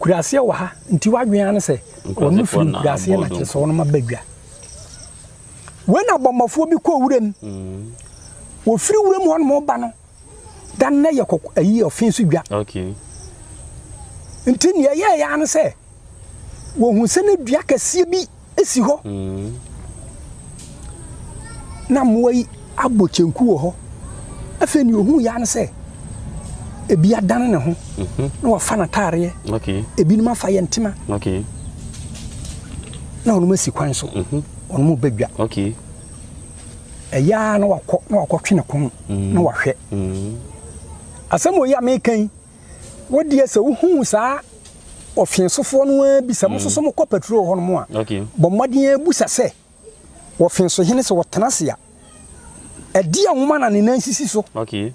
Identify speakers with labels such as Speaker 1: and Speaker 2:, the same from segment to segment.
Speaker 1: Nkuraseɛ wɔ ha nti w'adwene ara ne sɛ wɔn firi nkuraseɛ na kyerɛ sɛ wɔn aba dwa. Wei na abɔmmɔfoɔ bi kɔɔ wuram.
Speaker 2: Mm.
Speaker 1: Wɔfiri wuram hɔ nom ba no, da no na yɛ kɔkɔ ayi ɔfe so dwa.
Speaker 2: Okay.
Speaker 1: Nti nea ɛyɛɛ ya ne sɛ wɔhu sɛ ne dua kɛseɛ bi si hɔ.
Speaker 2: Mm.
Speaker 1: Na mmoa yi abɔ kyenku wɔ hɔ. Afei nea ohuu ya ne sɛ ebi adane ne ho
Speaker 2: mhm.
Speaker 1: na wafa n'ataareɛ.
Speaker 2: Okay.
Speaker 1: Ebinom afa yɛ ntoma.
Speaker 2: Okay.
Speaker 1: Na wɔn asi kwan so.
Speaker 2: Mhm.
Speaker 1: Wɔn bɛ dwa.
Speaker 2: Okay.
Speaker 1: Ɛyɛ ara na wakɔ na wakɔtwe ne kɔn
Speaker 2: mm.
Speaker 1: na wahwɛ.
Speaker 2: Mm.
Speaker 1: Asɛm wɔ yi a meka yi, wo deɛ sɛ wohuu saa ɔfeesofoɔ no ara bi sɛ mo nso so mokɔ patrol hɔ nom a, bɔ mmɔden ara busa sɛ wɔfeesohene sɛ wɔtena ase a, ɛdeɛ nwoma na ne nan sisi so.
Speaker 2: Okay.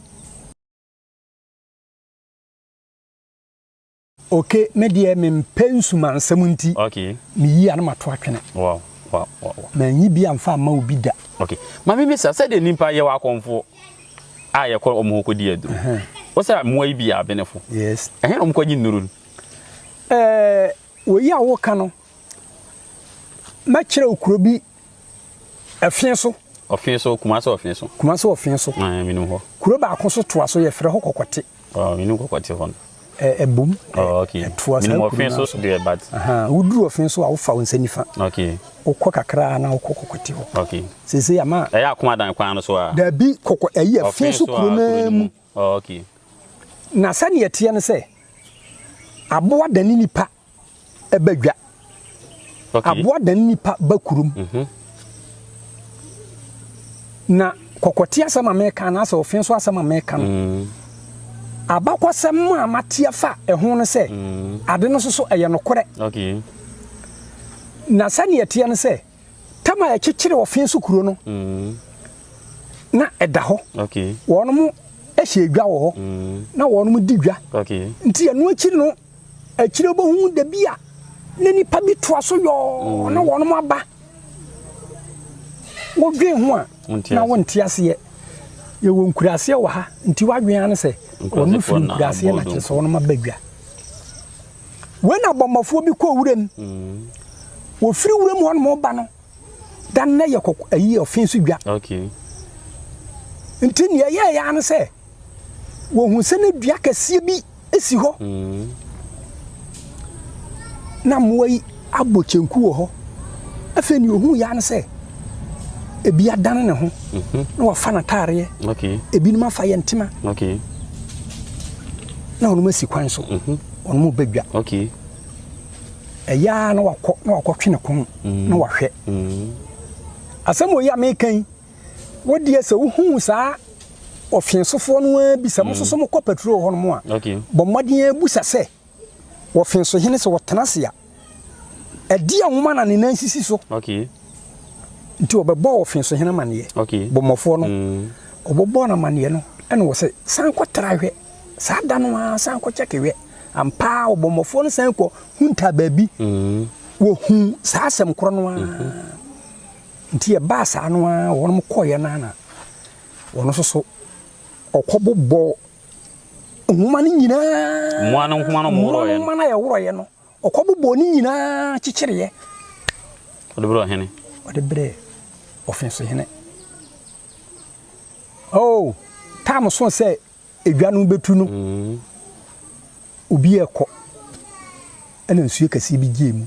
Speaker 1: Ok, me deɛ mempɛ nsumansɛm nti,
Speaker 2: okay.
Speaker 1: meyi a na mato atwene.
Speaker 2: Wow. Wow. Wow. Wow.
Speaker 1: Manyi bi amfa amma obi da.
Speaker 2: Okay. Maame bisa sɛdeɛ nipa yɛwɔ akɔmfoɔ a yɛkɔ wɔn hɔ kɔdi aduro. Wo sɛ mmoa yi bi yɛ abenefo.
Speaker 1: Yes.
Speaker 2: Ɛhe na wɔn kɔgye nnuro no?
Speaker 1: Ɛɛ, wei a woka no, mɛkyerɛ wo kuro bi ɛfee so.
Speaker 2: Ɔfee so, Kumasi ɔfee so.
Speaker 1: Kumasi ɔfee so.
Speaker 2: Ɛɛ, menim hɔ.
Speaker 1: Kuro baako so toa so, yɛfrɛ hɔ Kɔkɔte.
Speaker 2: Oh, menim Kɔkɔte hɔ no.
Speaker 1: Ɛbom.
Speaker 2: Oh, okay.
Speaker 1: Ɛtoa saa
Speaker 2: Menim
Speaker 1: kuro
Speaker 2: ɔfee
Speaker 1: no
Speaker 2: so deɛ but.
Speaker 1: Aha, woduru ɔfee so a wofa wo nsa nifa.
Speaker 2: Okay.
Speaker 1: Wokɔ kakra na wokɔ Kɔkɔte hɔ.
Speaker 2: Okay.
Speaker 1: Seesei ama.
Speaker 2: Ɛyɛ Akomadan kwan no so a.
Speaker 1: Dabi, kɔkɔ ɛyi ɛfee so kuro no mu.
Speaker 2: Oh, okay.
Speaker 1: Na sɛnea ɛteɛ ne sɛ, aboa dane nipa ba dwa.
Speaker 2: Okay.
Speaker 1: Aboa dane nipa ba kurom.
Speaker 2: Mm -hmm.
Speaker 1: Na kɔkɔte asɛm a meka anaasɛ ɔfe nso asɛm a meka no,
Speaker 2: mm.
Speaker 1: abakɔsɛm a mate afa ɛho no sɛ, ade no nso so ɛyɛ nokorɛ.
Speaker 2: Okay.
Speaker 1: Na sɛnea ɛteɛ no sɛ, Tam a ɛkyekyere ɔfe so kuro no, na ɛda hɔ. Wɔnom hyɛ dwa wɔ hɔ, na wɔnom di dwa. Nti ɛno akyiri no, akyire wobɛhu da bi a na nipa bi toa so yɔɔ na wɔnom aba. Wodwen ho a, na wonte aseɛ. Yɛwɔ nkuraseɛ wɔ ha, nti w'adwene ara ne sɛ wɔnom firi nkuraseɛ na kyerɛ sɛ wɔnom aba dwa. Wei na abɔmmɔfoɔ bi kɔɔ wuram. Wɔfiri wuram hɔ nom ba no, da no na yɛ kɔkɔ ayi ɔfe so dwa.
Speaker 2: Okay.
Speaker 1: Nti nea ɛyɛɛ ya ne sɛ wɔhu sɛ ne dua kɛseɛ bi si hɔ. Na mmoa yi abɔ kyenku wɔ hɔ. Afei nea ohuu ya ne sɛ ebi adane ne ho na wafa n'ataareɛ.
Speaker 2: Okay.
Speaker 1: Ebinom afa yɛ ntoma.
Speaker 2: Okay.
Speaker 1: Na wɔn asi kwan so. Wɔn bɛ dwa.
Speaker 2: Okay.
Speaker 1: Ɛyɛ ara na wakɔ na wakɔtwe ne kɔn na wahwɛ. Asɛm wɔ yi a meka yi, wo deɛ sɛ wohuu saa ɔfeesofoɔ no ara bi sɛ mo nso so mokɔ patrol hɔ nom a, bɔ mmɔden ara busa sɛ wɔfeesohene sɛ wɔtena ase a, ɛdeɛ nwoma na ne nan sisi so.
Speaker 2: Okay.
Speaker 1: Nti wɔbɛbɔɔ ɔfeesohene amaneɛ.
Speaker 2: Okay.
Speaker 1: Bɔmmɔfoɔ no. Wɔbɔbɔɔ no amaneɛ no, ɛna wɔ sɛ san kɔtra hwɛ. Saa da no ara san kɔ kyɛke hwɛ. Ampa ara ɔbɔmmɔfoɔ no san kɔ huntaa baabi. Wɔhuu saa asɛm korɔ no ara. Nti ɛbaa saa no ara wɔn kɔeɛ no ara na wɔn nso so ɔkɔbobɔɔ nwoma no nyinaa.
Speaker 2: Mmoa no nwoma no
Speaker 1: Mmoa no nwoma no a yɛworɔeɛ no, ɔkɔbobɔɔ ne nyinaa kyekyereeɛ.
Speaker 2: Ɔde brɛɛ ɔhene.
Speaker 1: Ɔde brɛɛ ɔfesohene. Oh, tam so sɛ edwa no bɛtu no, obi rekɔ, ɛna nsuo kɛseɛ bi gyee mu.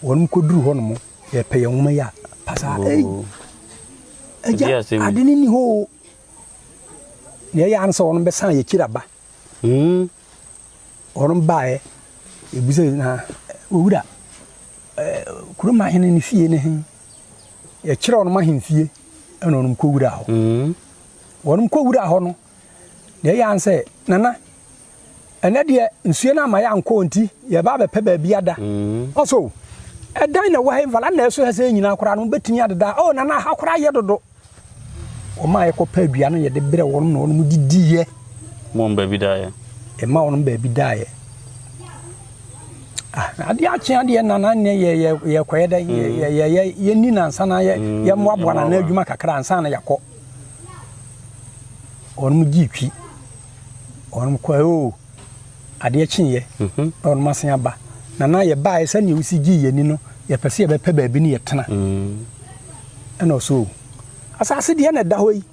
Speaker 1: Wɔn kɔduru hɔ nom, yɛpɛ yɛn nwoma yi a, pasaa, ei, agya, ade no nni hɔ o. Nea ɛyɛ ara ne sɛ wɔn bɛsan yɛn akyiri aba. Wɔn baeɛ, yɛbisa na owura, kurom ahene ne fie ne he? Yɛkyerɛ wɔn ahemfie ɛna wɔn kɔwura hɔ. Wɔn kɔwura hɔ no, deɛ ɛyɛ ara ne sɛ, Nana, ɛnɛ deɛ nsuo no ama yɛankɔ nti, yɛba abɛpɛ baabi ada. Ɔsɛ o, ɛdan na ɛwɔ ha yi, valanda ɛso ha sɛ nyinaa koraa no, wobɛtumi adeda. O Nana, ha koraa yɛ dodo. Wɔn a yɛkɔpɛ aduane no yɛde brɛ wɔn na wɔn didiiɛ.
Speaker 2: Wɔn baabi daeɛ.
Speaker 1: Ɛma wɔn baabi daeɛ. Ah, adeɛ akye adeɛ na na ne yɛ yɛ yɛkɔyɛ dɛ yɛ yɛ yɛ yɛni nansa na yɛ yɛmmoaboa na na adwuma kakra ansa na yɛakɔ. Wɔn gye twi. Wɔn kɔ o. Adeɛ kyeeɛ na wɔnom asan aba. Nana yɛbaeɛ sɛdeɛ wosi gyee yɛn ani no, yɛpɛ sɛ yɛbɛpɛ baabi ne yɛtena. Ɛna ɔsɛ o, asase deɛ na ɛda hɔ yi,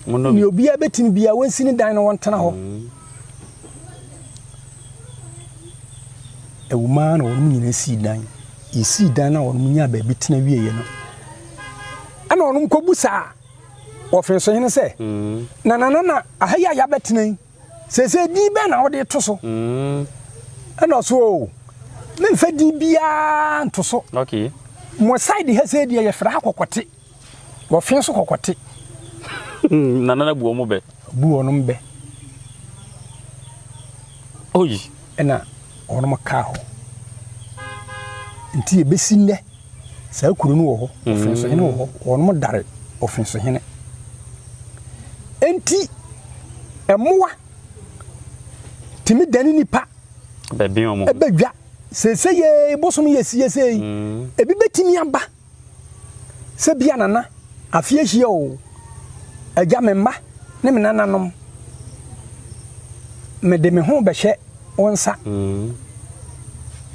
Speaker 1: nea obiara bɛtumi biara wɔnsi ne dan na wɔntena hɔ. Ɛwom ara na wɔnom nyinaa sii dan. Yɛsii dan na wɔnom nyaa baabi tena wieeɛ no, ɛna wɔnom kɔbusaa ɔfensohene sɛ, Na nana na aha yi a yɛabɛtena yi, Seesei din bɛn na wode to so? Ɛna ɔso o, memfa din biara nto so.
Speaker 2: Okay.
Speaker 1: Mo side ha sei deɛ yɛfrɛ ha kɔkɔte. Wɔfe so kɔkɔte.
Speaker 2: Nana na bu wɔn bɛ.
Speaker 1: Bu wɔn bɛ.
Speaker 2: Oyi.
Speaker 1: Ɛna wɔn kaa hɔ. Nti ebesi nnɛ saa kuro no wɔ hɔ, ɔfensohene wɔ hɔ, wɔn dare ɔfensohene. Enti mmoa tumi dane nipa bɛdwa. Seesei yei bosom yɛ sie sei, mm. ebi bɛtumi aba sɛ bia nana afe ahyia o, agya me mma ne me nananom mede me ho bɛhyɛ wo nsa. Mm.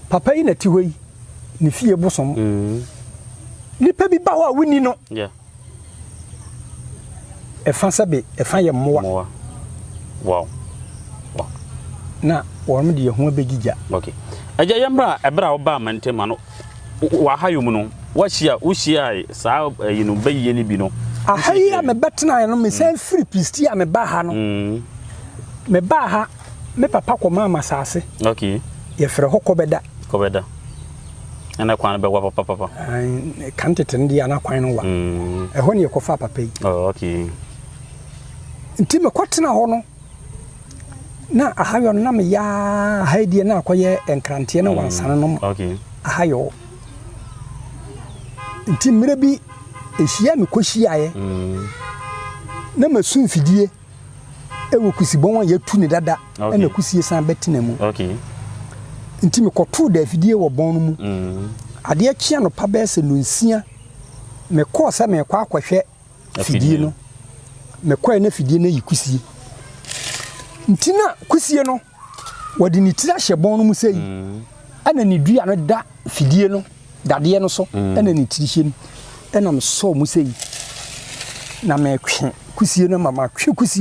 Speaker 1: Papa yi na ti hɔ yi, ne fie bosom. Mm. Nipa bi ba hɔ a wonni no.
Speaker 2: Yeah.
Speaker 1: Ɛfa sɛbe ɛfa yɛ mmoa.
Speaker 2: Mmoa. Wow. Wow.
Speaker 1: Na wɔn de ɛho abɛgyigya.
Speaker 2: Okay. Agya yɛn bra ɛberɛ a wobaa mantam ano wɔ ahayɔ mu no wahyia wohyiae saa ɛyi no bɛyie no bi no.
Speaker 1: Aha yi a mebɛtenaeɛ no mesan firi Pisti a mebaa ha no.
Speaker 2: Mm.
Speaker 1: Mebaa ha me papa kɔmaa me asase.
Speaker 2: Okay.
Speaker 1: Yɛfrɛ hɔ Kɔbɛda.
Speaker 2: Kɔbɛda. Ɛna kwan no bɛwa papapapa.
Speaker 1: Kan tete no deɛ ana kwan no wa.
Speaker 2: Mm.
Speaker 1: Ɛhɔ ne yɛkɔfaa papa yi.
Speaker 2: Oh, okay.
Speaker 1: Nti mekɔtena hɔ no, na ahayɔ no na meyɛ aha yi deɛ na akɔyɛ nkranteɛ ne mm. wansane nom.
Speaker 2: Okay.
Speaker 1: Ahayɔ. Nti mmerɛ bi ɛhyia mekɔhyiaeɛ.
Speaker 2: Mm.
Speaker 1: Na masu mfidie. wɔ kusibɔn a yɛatu ne dada na kusie san bɛtena mu. Nti mekɔtoo daafidie wɔ bɔn no mu.
Speaker 2: Mm.
Speaker 1: Adeɛ kye anɔpa bɛyɛ sɛ nonsia, mekɔɔ sɛ merekɔ akɔhwɛ fidie no. Mekɔɛ na fidie no ayi kusie. Nti na kusie no, wɔde ne tiri ahyɛ bɔn no mu sɛ yi,
Speaker 2: mm.
Speaker 1: ɛna ne dua no da fidie no dadeɛ no so,
Speaker 2: mm.
Speaker 1: ɛna ne tiri hyɛ mu. Ɛna mesɔɔ mu sɛ yi, na metwe kusie no ma matwe kusie.